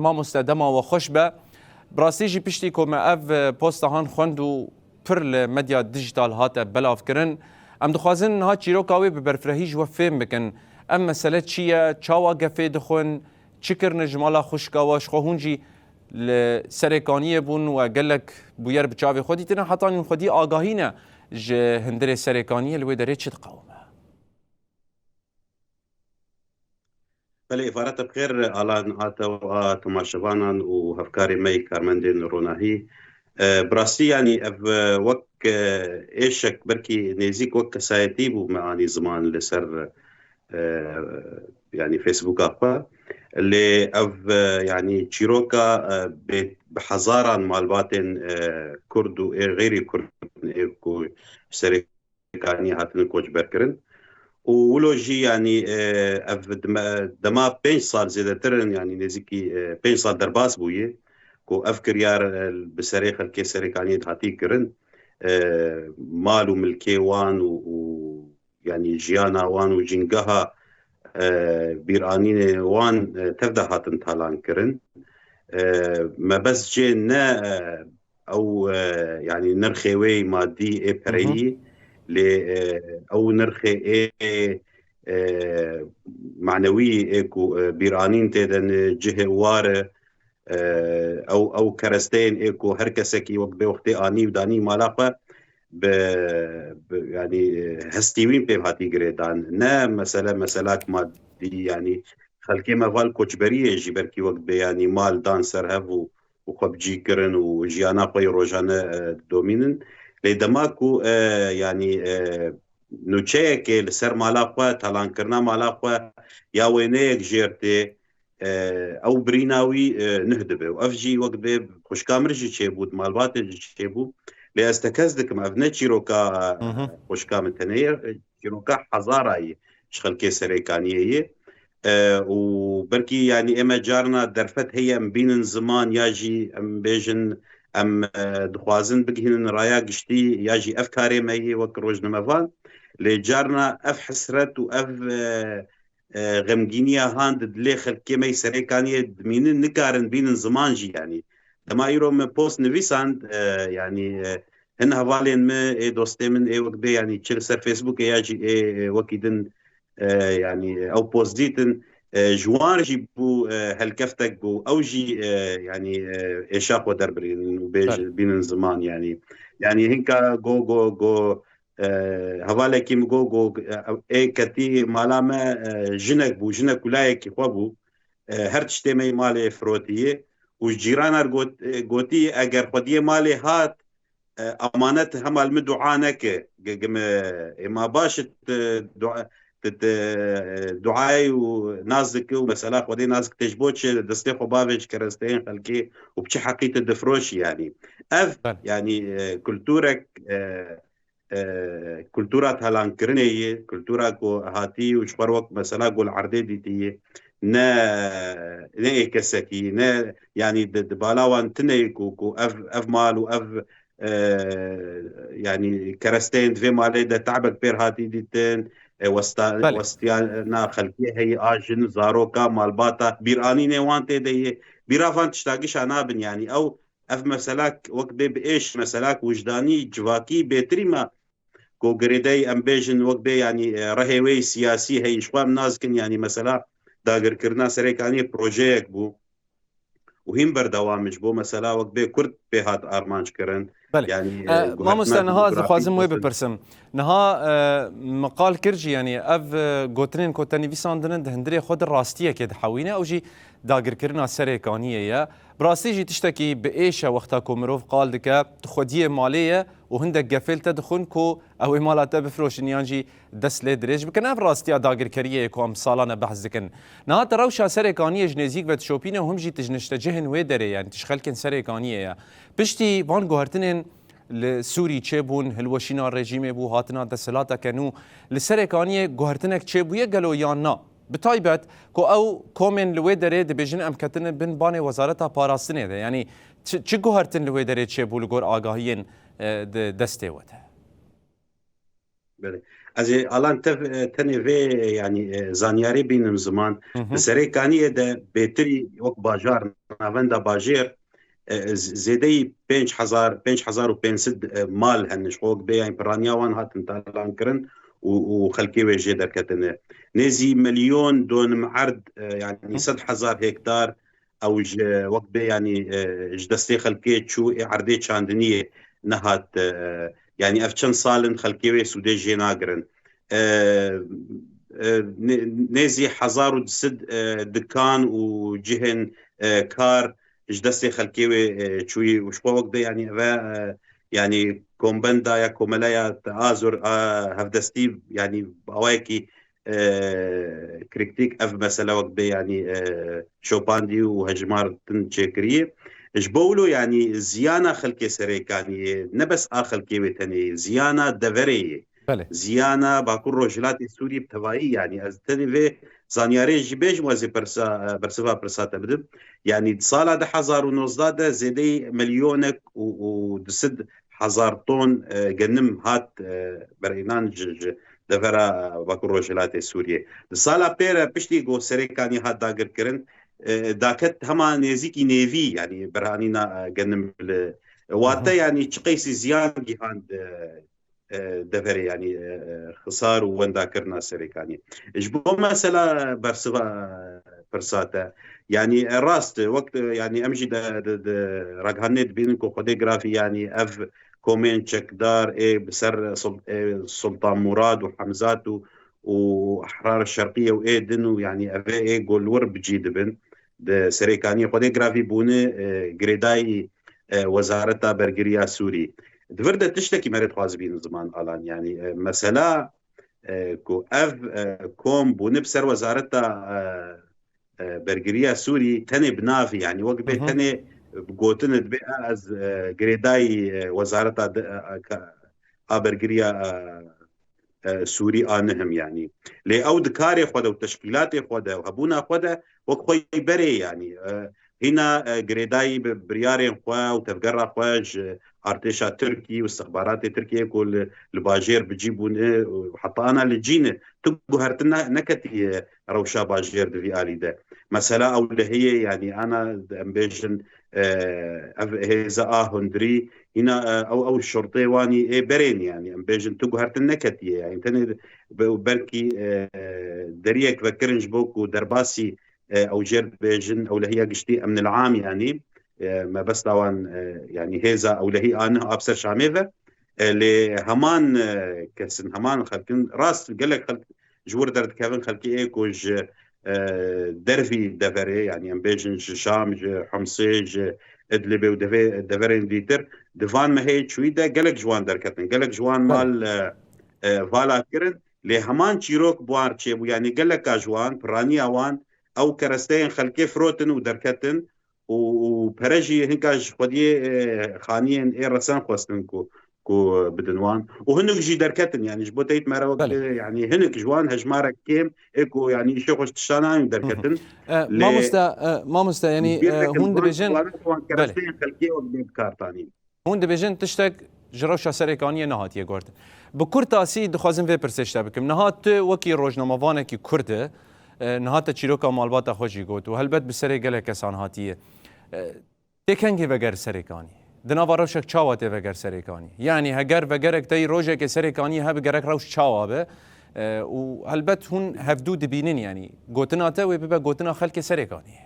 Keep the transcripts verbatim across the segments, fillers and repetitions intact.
Mamoste, dema we xweş be. Bi rastî jî piştî ku me ev, e, posta han xwend û pir li medya dijital hate belavkirin, em dixwazin niha çîroka wê bi berfirehî ji we fêm bikin. Ev mesele çi ye? Çawa gefê dixwin? Çi kirine ji mala xwişka we? Ji xwe hûn jî li Serêkaniyê bûn we gelek bûyer bi çavê xwe dîtine, heta nûn xwedî agahî ne ji hundirê Serêkaniyê li wê derê çi diqewime? Belê, îfareta bi xêr, Alan, a te û a temaşevanan û hevkarê me yê karmendên ronahî. E, bi rastî, yanî, ev, e, wek, e, êşek, belkî nêzîk wek kesayetî bû me anî ziman li ser, e, yanî, Facebooka xwe. Lê ev, e, yanî, çîroka, e, bê, bi hezaran malbatên, e, Kurd û ê xeyrî Kurd ê ku serê Serêkaniyê hatine koçber kirin. Û wilo jî, yanî, e, ev dime-, dema pênc sal zêdetir in, yanî nêzîkî, e, pênc sal derbas bûye ku ev kiryar, e, bi serê xelkê Serêkaniyê dihatî kirin. E, mal û milkê wan û, û, yanî jiyana wan û jîngeha, e, bîranînê wan, e, tev de hatin talan kirin. E, mebest jê ne, e, ew, e, yanî nirxê wê madî ê Hı hı. pereyî, lê, e, ew nirxê ê, e, manewî ê ku, e, bîranîn tê de ne, cihê war e, e, ew, ew keresteyên ê ku her kesekî wek bê wextê anî û danî mala xwe bi, bi, yanî, e, hestîwîn pê hatî girêdan. Ne mesele, meselak madî, yanî xelkê me val koçberiyê jî belkî wek bê, yanî mal dan ser hev û û xwe bi cî kirin û jiyana xwe yê rojane, e, didomînin. Lê dema ku, e, yanî, e, nûçeyekê li ser mala xwe, talankirina mala xwe ya wêneyek jêr tê, e, ew birîna wî, e, nuh dibe. Û ev jî wek bê xwişka min jî çêbû, di malbatê jî çêbû. Lê ez tekez dikim, ev ne çîroka, Hı hı. xwişka min tenê ye, çîroka hezara ye, ji xelkê Serêkaniyê ye. E, û belkî, yanî, ême carna derfet heye em bînin ziman ya jî em bêjin em, e, dixwazin bigihînin raya giştî ya jî ev karê me yê wek rojnamevan. Lê carna ev hesret û ev, e, e, xemgîniya han di dilê xelkê me yê Serêkaniyê dimînin, nikarin bînin ziman jî, yanî. Dema îro min post nivîsand, e, yanî, e, hin hevalên min, ê dostê min, ê wek bê, yanî çi li ser Facebookê ya jî ê, ê wekî din, e, yanî ew post dîtin, e, ji wan jî bû, e, helkeftek bû, ew jî, e, yanî, e, êşa xwe derbirînin û bêj-, Belê. bînin ziman, yanî. Yanî hinka go, go, go, e, hevalekî min go, go, e, ê ketî mala me, e, jinek bû, jinek û layekî xwe bû. E, her tiştê me yê malê firotiye û ji cîranan got-, e, gotî, eger xwediyê malê hat, e, emanet hema li min dua neke. Ge-, ge-, me, ê ma baş e, tu dua, tu, tu, e, duayê û nas dike û mesela Xwedê nas dike, te ji bo çi destê xwe bavê ji keresteyên xelkê û bi çi heqî tu difiroşî, yanî. Ev, Belê. yanî, e, kulturek, e, e, kultura talankirinê ye, kultura ku hatî û ji xwe re wek mesela ku li erdê dîtî ye, ne, ne ê kesekî, ne, yanî di, di bala wan tune ye ku, ku ev, ev mal û ev, e, yanî keresteyên di vê malê de te'bek pêr hatî dîtin, e, westa-, Belê. westiyana xelkê heye, a jin, zaroka, malbata, bîranînê wan tê de ye. Bîra van tişta gişa nabin, yanî ew ev meselak wek bê bi êş, meselak wijdanî, civakî, bêtirî me ku girêdayî em bêjin wek bê, yanî, e, rehê wê yî siyasî heyî, ji xwe em nas dikin, yanî mesela dagirkirina Serêkaniyê projeyek bû û hîn berdewam e, ji bo mesela wek bê Kurd pê hat armanc kirin. Belê. Yanî, E, e, guhertina mamoste, niha ez demokrasî dixwazim wê bikin. bipirsim. Niha, e, me qal kir jî, yanî ev, e, gotinên ku te nivîsandine di hundirê xwe de rastiyekê dihewîne, ew jî dagirkirina Serêkaniyê ye. Bi rastî jî tiştekî bi êş e wexta ku mirov qal dike, tu xwediyê malê ye û hindek gefê li te dixwin ku ew ê mala te bifiroşin yan jî dest lê dirêj bikin. Ev rastiya dagirkeriyê ye ku em salan e behs dikin. Niha te rewşa Serêkaniyê ji nêzîk ve dişopîne û him jî tu ji niştecihên wê derê ye, yanî tu ji xelkên Serêkaniyê ye. Piştî van guhertinên li Sûrî çêbûn, hilweşîna rejîmê bû, hatina desthilateke nû, li Serêkaniyê guhertinek çêbûye gelo yan na? Bi taybet ku ew komên li wê derê dibêjin em ketine bin banê Wezareta Parastinê de. Yanî çi, çi guhertin li wê derê çêbû li gor agahiyên, e, di destê we de? Belê. Ez ê Alan tev, e, tenê vê, yanî, e, zanyarê bînim ziman. Hı hı. Di Serêkaniyê de bêtirî wek bajar, navenda bajêr, e, z-, zêdeyî pênc hezar, pênc hezar û pênc sed, e, mal hene, ji xwe wek bê, yanî piraniya wan hatin talan kirin û, û xelkê wê jê derketine. Nêzî milyon donim erd, e, yanî Hı. sed hezar hektar, ew ji wek bê, yanî, e, ji destê xelkê çû, ê erdê çandiniyê nehat, e, yanî ev çend sal in xelkê wê sûdê jê nagirin. E, e, nê-, nêzî hezar û du sed, e, dikan û cihên, e, kar ji destê xelkê wê, e, çûyî û ji xwe wek bê, yanî ev e, e, yanî kombenda ya komeleya Azor a hevdestî, yanî awayekî, e, krîktîk ev mesele wek bê, yanî, e, şopandî û hejmartin çêkirî. Ji bo wilo, yanî ziyana xelkê Serêkaniyê, ne bes a xelkê wê tenê, ziyana deverê yê. Belê. Ziyana Bakur Rojhilatê Sûriyê bi tevayî, yanî ez tenê vê zanyarê jî bêjim, ez ê pirsa, bersiva pirsa te bidim. Yanî di sala du hezar û nozdeh de zêdeyî milyonek û, û du sed hezar ton, e, genim hat, e, berînan ji, ji devera Bakur Rojhilatê Sûriyê. Di sala pê re piştî ku Serêkanî hat dagirkirin, e, daket hema nêzîkî nêvî, yanî berhanîna, e, genim li wate, Hı hı. yanî çi qeysî ziyan gihand, e, e, deverê, yanî, e, e, xisar û wendakirina Serêkanî. Ji bo mesela bersiva pirsa te, yanî, e, rast, wek, e, yanî em jî de, de, de raghandinê dibînin ku Xwedê girafî, yanî ev komên çekdar ê bi ser Sul-, ê Sultan Murad û Hemzat û, û Ehrar Şerqiyê û ê din û, yanî ev ê ku li wir bi cî dibin. Di Serêkaniyê Xwedê girafî bûne, e, girêdayî, e, Wezareta Bergiriya Sûrî. Di vir de tiştekî me rê dixwazibînin ziman Alan. Yanî, e, mesela, e, ku ev, e, kom bûne bi ser Wezareta, e, e, Bergiriya Sûrî tenê bi navî, yanî wek bê Hı hı. tenê bi gotin dibê, e, ez, e, girêdayî, e, Wezareta de, e, e, ka-, a Bergiriya, e, e, Sûrî a nihim, yanî. Lê ew di karê xwe de û teşkîlatê xwe de û hebûna xwe de wek xwe yî berê, yanî, e, hîna, e, girêdayî bi biryarên xwe û tevgera xwe ji artêşa Tirkî û istixbaratê Tirkiyê ku li, li bajêr bi cî bûne û heta ana li cî ne, tu guhertin ne-, neketiye rewşa bajêr di vî alî de. Mesela ewlehiyê, yanî ana em bêjin, e, ev hêza a hundirî, hîna, e, ew, ew şortê wanî ê berên, yanî em bêjin tu guhertin neketiye, yanî tenê be-, belkî, e, deriyek vekirin ji bo ku derbasî, e, ew jêr dibêjin ewlehiya giştî emnil am, yanî, e, mebesta wan, e, yanî hêza ewlehî a nih a bi ser Şamê ve, e, lê heman, e, kesin, heman xelkin, rast gelek xelk ji wir derdikevin, xelkê ê ku ji, e, dervî deverê, yanî em bêjin ji Şam, ji Himsê, ji Idlibê û devê, deverên dîtir, di van mehê çûyî de gelek ji wan derketin, gelek ji wan Belê. mal, e, e, vala kirin, lê heman çîrok bi wan çêbû, yanî geleka ji wan, piraniya wan, ew keresteyên xelkê firotin û derketin û, û pere jî hinka ji xwediyê, e, xaniyên ê resen xwestin ku, ku bidin wan. Û hinek jî derketin, yanî ji bo teyit me re wek, Belê. e, yanî hinek ji wan hejmarek kêm ê ku, yanî îşê xwe ji tişta nayên derketin. E, Lê mamoste, e, mamoste, yanî, e, hûn dibêjin, wan, wan Belê. keresteyên xelkê wek bê bi kar tanîn. Hûn dibêjin tiştek ji rewşa Serêkaniyê nehatiye guhertin. Bi kurtasî dixwazim vê pirsê ji te bikim. Niha tu wekî rojnamevanekî Kurd e, e, niha te çîroka malbata xwe jî got û helbet bi serê gelek kesan hatiye. E, tê kengê veger Serêkanî? Di nava rewşek çawa tê veger Serêkanî? Yanî heger vegerek te yî rojekê Serêkaniyê hebe gerek rewş çawa be? E, û helbet hûn hevdû dibînin, yanî gotina te wê bibe gotina xelkê Serêkaniyê.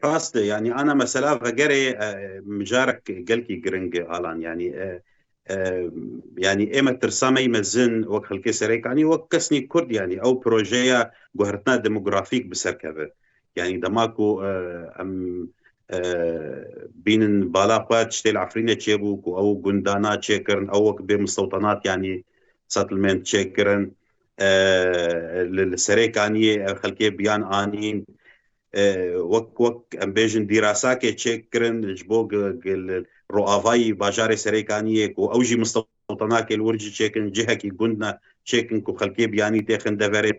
Rast e, yanî ana mesela vegerê, e, mijarek gelkî giring e, Alan, yanî, e, e, yanî ê me tirsa me yî mezin wek xelkê Serêkanî, wek kesnî Kurd, yanî ew projeya guhertina demografîk bi ser keve. Yanî dema ku, e, em, e, bînin bala xwe tiştê li Efrînê çêbû ku ew gundana çêkirin, ew wek bê mistewtenat, yanî settlement çêkirin, e, li, li Serêkaniyê ev xelkê biyan anîn, e, wek, wek em bêjin dîrasakê çêkirin ji bo gi-, gi-, li roavayî bajarê Serêkaniyê ku ew jî mistewtanakê li wir jî çêkin, cihekî gund ne çêkin ku xelkê biyanî têxin deverê.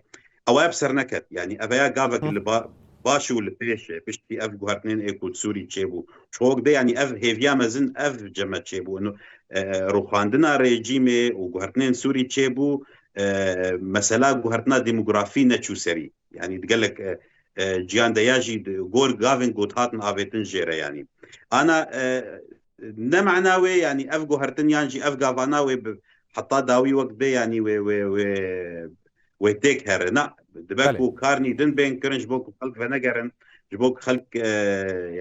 Ew ê bi ser neket. Yanî ev ya gavek Hı. li ba-, baş û li pêş e, piştî ev guhertinên ê ku li Sûrî çêbû. Ji xwe wek bê, yanî ev hêviya mezin ev cem e çêbû. Ino, e, rûxandina rejîmê û guhertinên Sûrî çêbû, e, mesela guhertina demografî neçû serî. Yanî di gelek, e, e, ciyan de ya jî di gor gavên ku dihatin avêtin jê re yanî. Ana, e, ne mana wê, yanî ev guhertin yan jî ev gavana wê bi heta dawî wek bê, yanî wê, wê, wê, wê têk here. Na, dibe Belê. ku karnî din bên kirin ji bo ku xelk venegerin, ji bo ku xelk, e,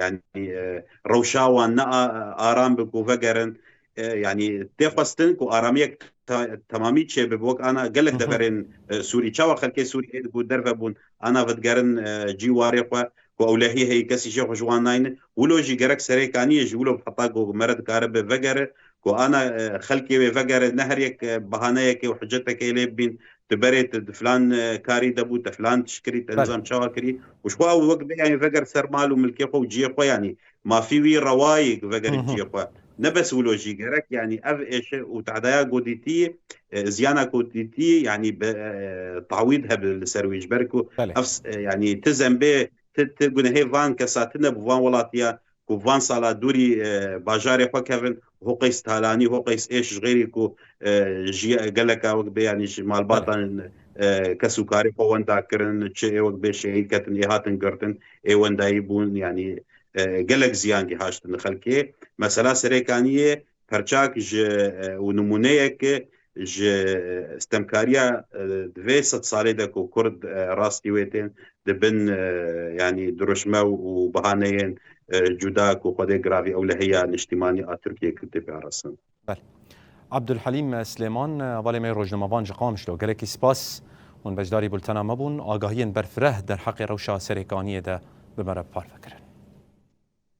yanî, e, rewşa wan ne a-, aram bi ku vegerin. E, yanî tê xwestin ku aramiyek te-, temamî çêbibe. Wek ana gelek Hı hı. deverên, e, Sûrî, çawa xelkê Sûrî ê ku derve bûn, ana vedigerin, e, cî warê xwe, ku ewlehî heye, kesî jê xwe ji wan nayne. Wilo jî gerek Serêkaniyê ji wilo heta ku mere dikare be vegere, ku ana, e, xelkê wê vegere, ne her yek, e, bahaneyekê û hiccetekê lê bibîn, tu berê tu di filan, e, karî de bû, te filan tişt kirî, te Belê. nizam çawa kirî. Û ji xwe ew wek bê, yanî veger ser mal û milkê xwe û ciyê xwe, yanî mafî wî rewayê vegerî Hı hı. ciyê xwe. Ne bes wilo jî gerek, yanî ev êşe û tehdaya ku dîtî, e, ziyana ku dîtî, yanî bi, e, tawîd hebe li ser wî, ji ber ku Belê. ev s-, e, yanî ti zembê, ti, ti gunehê van kesa tine bû, van welatiya ku van sala dûrî, e, bajarê xwe kevin, ho qeys talanî, ho qeys êş ji xêrî ku, e, ji geleka wek bê, yanî ji malbatan, e, kes û karê xwe wenda kirin, çi ê wek bê şehîd ketin, ê hatin girtin, ê wendayî bûn, yanî, e, gelek ziyan gihaştin xelkê. Mesela Serêkaniyê perçak ji, e, û nimûneyek ji stemkariya, e, di vê sed salê de ku Kurd, e, rastî wê tên di bin, e, yanî dirûşme û bahaneyên, e, cuda ku xwedê giravî ewlehiya niştîmanî a Tirkiyê ku tê parastin. Belê. Abdulhelîm Silêman, hevalê me rojnamevan ji Qamişlo. Gelekî spas hûn beşdarî bultena me bûn. Agahiyên berfireh derheqê rewşa Serêkaniyê de bi me re parve kirin.